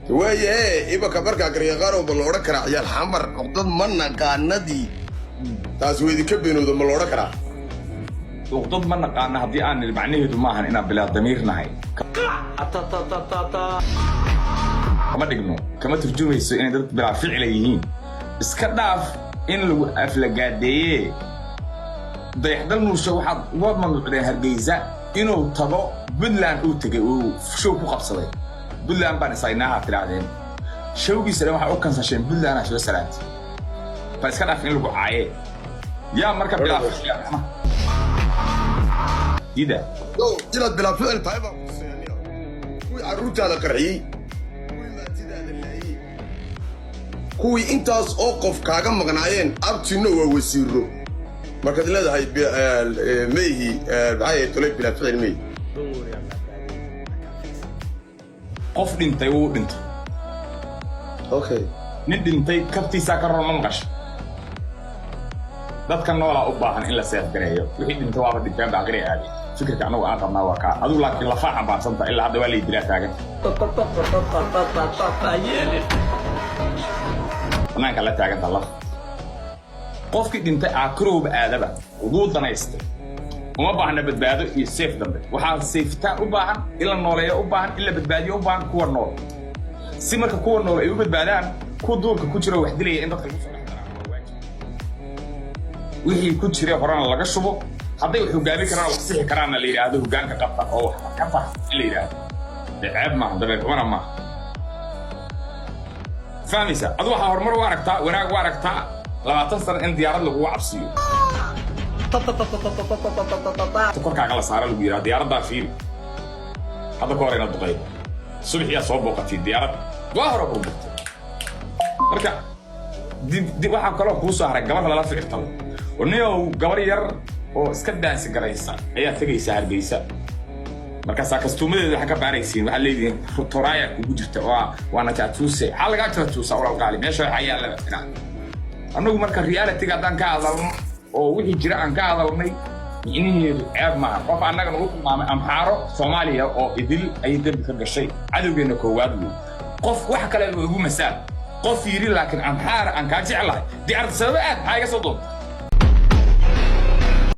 Waaye imaka markaa garyaqaanow, ma la odhan karaa ciyaal Xamar cuqdad ma naqaanadii taas weydinka beenowda? Ma la odhan karaa? Cuqdad ma naqaana haddii aan nidhi, macnaheedu maahan inaan bilaa damiir nahay. Kama dhigno, kama turjumayso inay dad bilaa ficila yihiin. Iska dhaaf in lagu aflagaadeeye. Dayaxdal Nuurshe waxaad uga mamnuucdeen Hargeysa inuu tago. Puntland uu tegay, uu show ku qabsaday. Puntland baan isaynaaha tidhaahdeen. Showgiisa dhan waxaa u kansasheen Puntland aa soo salaantay. Bal iska dhaaf in lagu caaye. Yaa marka bilaa ficila dida? Inaad bilaa ficil tahay baan kutusaya. Kuwii carruurtaada qarxiyey, kuwii maatidaada laayey, kuwii intaas oo qof kaaga maqnaayeen, abtino waa wasiiro. Markaad leedahay meyhi, maxay ahayd tolay, bilaa ficil meyhi. Don't worry, I'm not bad. I can fix it. Qof dhintay wuu dhintay. Nin dhintay kabtiisaa ka roon, ma maqasho? Dadka noolaa u baahan in la seefgareeyo. Wixii dhintay waaba dhinteen, ba aqri aaday. Fikirka anagu aan qabnaa waa kaa. Adigu laakiin lafaa xambaarsanta ilaa hadda waa lay dilaa taagan, banaanka la taaganta laf. Qofkii dhintay aakhirowba aadaba wuu danaystay. Uma baahna badbaado iyo seef dambe. Waxaa seefitaan u baahan, in la nooleeyo u baahan, in la badbaadiyo u baahan kuwa nool. Si marka kuwa nool ay u badbaadaan, kuwa duurka ku jira wax dilaya in dadka lagu soo dhex daraa waa waajib. Wixii ku jiray horena laga shubo, hadday wax hogaami karaan, wax sixi karaanna la yidhaahdo hogaanka qabta oo wax ka fax in la yidhaahdo. Dee ceeb maaha, dabeer xumana maaha. Fahmaysa? Adu waxaa horumar u aragtaa, wanaag u aragtaa 20 sano in diyaarad lagugu cabsiiyo, korkaaga la saara, lagu yidhaha diyaaraddaa fiiri. Hadda ka hor ina duqay subaxiyaa soo booqatay diyaarad waa hore burburtay. Marka waxaa kaloo kuu soo haray gabar lala ficiltamo. Niyow, gabar yar oo iska daansi garaysa ayaa tegaysa Hargeysa. Markaasaa kastuumadeeda waxaa ka baaraysiin, waxaa leedihiin toraaya kugu jirta, waa waana jaatuuse. Maxaa lagaa jaatuusa, walaal qaali? Meesha waxaa yaalla annagu marka realityga haddaan ka hadalno oo wixii jira aan ka hadalnay, micnaheedu ceeb maaha. Qof annaga nagu tilmaamay Amxaaro, Soomaaliya oo idil ayay dembi ka gashay, cadowgeenna koowaad wey. Qof wax kale igu masaal qof yidhi, laakiin Amxaara aan kaa jeclahay, dee Ardisababa aad maxaa iga soo doonta?